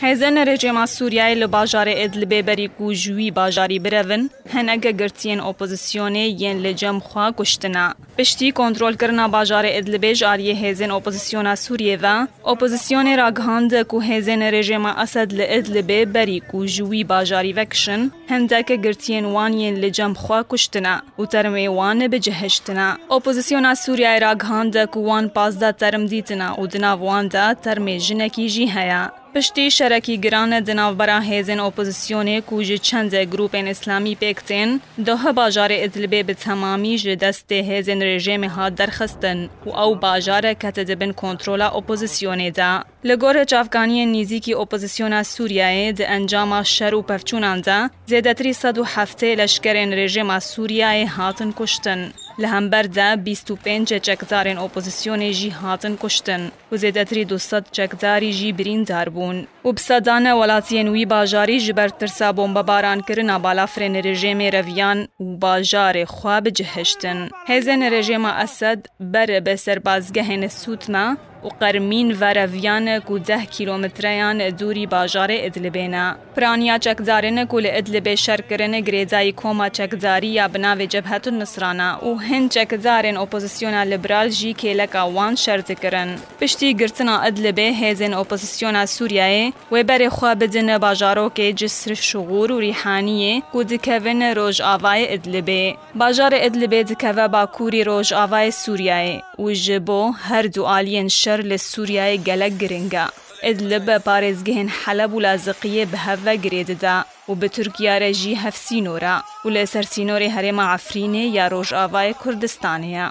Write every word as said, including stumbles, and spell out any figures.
Hêzên rejîma Sûriyeyê li bajarê Idlibê berî ku ji wî bajarî birevin, hineke girtiyên opozisyonê yên li cem xwe kuştine. Piştî kontrolkirina bajarê Idlibê ji aliyê hêzên opozisyona Sûriyê ve, opozisyonê ragihand ku hêzên rejîma Esed li Idlibê berî ku ji wî bajarî vekişin, hindeke girtiyên wan yên li cem xwe kuştine û termê wan bicihiştine. Opozisyona Sûriyeyê ragihand ku wan pazdeh term dîtine û di nav wan de termê jinekî jî heye. Piştî şerekî giran di navbera hêzên opozisyonê ku ji çend grûpên îslamî pêk tên, doh bajarê Idlibê bi temamî ji destê hêzên rejîmê hat derxistin û ew bajar kete di bin kontrola opozisyonê de. Li gor çavkaniyên nîzîkî opozisyona Sûriyeyê di encama şer û pevçûnan de zêdetirî sed û heftê leşkerên rejîma Sûriyeyê hatin kuştin. Li hember de bîst û pênc çekdarên opozisyonê jî hatin kuştin û zêdetirî du sed çekdarî jî birîndar bûn. Û bi sedan welatiyên wî bajarî ji ber tirsa bombebaran kirina balafirên rejîmê reviyan û bajarê xwe bicihiştin. Hêzên rejîma Esed ber bi serbazgehên Sûtme û Qermîn ve reviyan ku deh kîlometreyan dûrî bajarê Idlibê ne. Piraniya çekdarên ku li Idlibê şer kirin girêdayî koma çekdarî ya bi navê Cebhetun Nusra ne û hin çekdarên opozisyona liberal jî kêleka wan şer dikirin. Piştî girtina Idlibê, hêzên opozisyona Sûriyeyê wê berê xwe bidin bajarokê Cisr Şixûr û Rîhaniyê ku dikevin rojavayê Idlibê. Bajarê Idlibê dikeve bakurî rojavayê Sûriyeyê û ji bo her du aliyên şer li Sûriyeyê gelek giring e. Idlib parêzgehên Heleb û Laziqiyê bi hev ve girê dide û bi Tirkiye re jî hevsînor e û li ser sînorê herêma Efrînê ya Rojavayê Kurdistanê ye.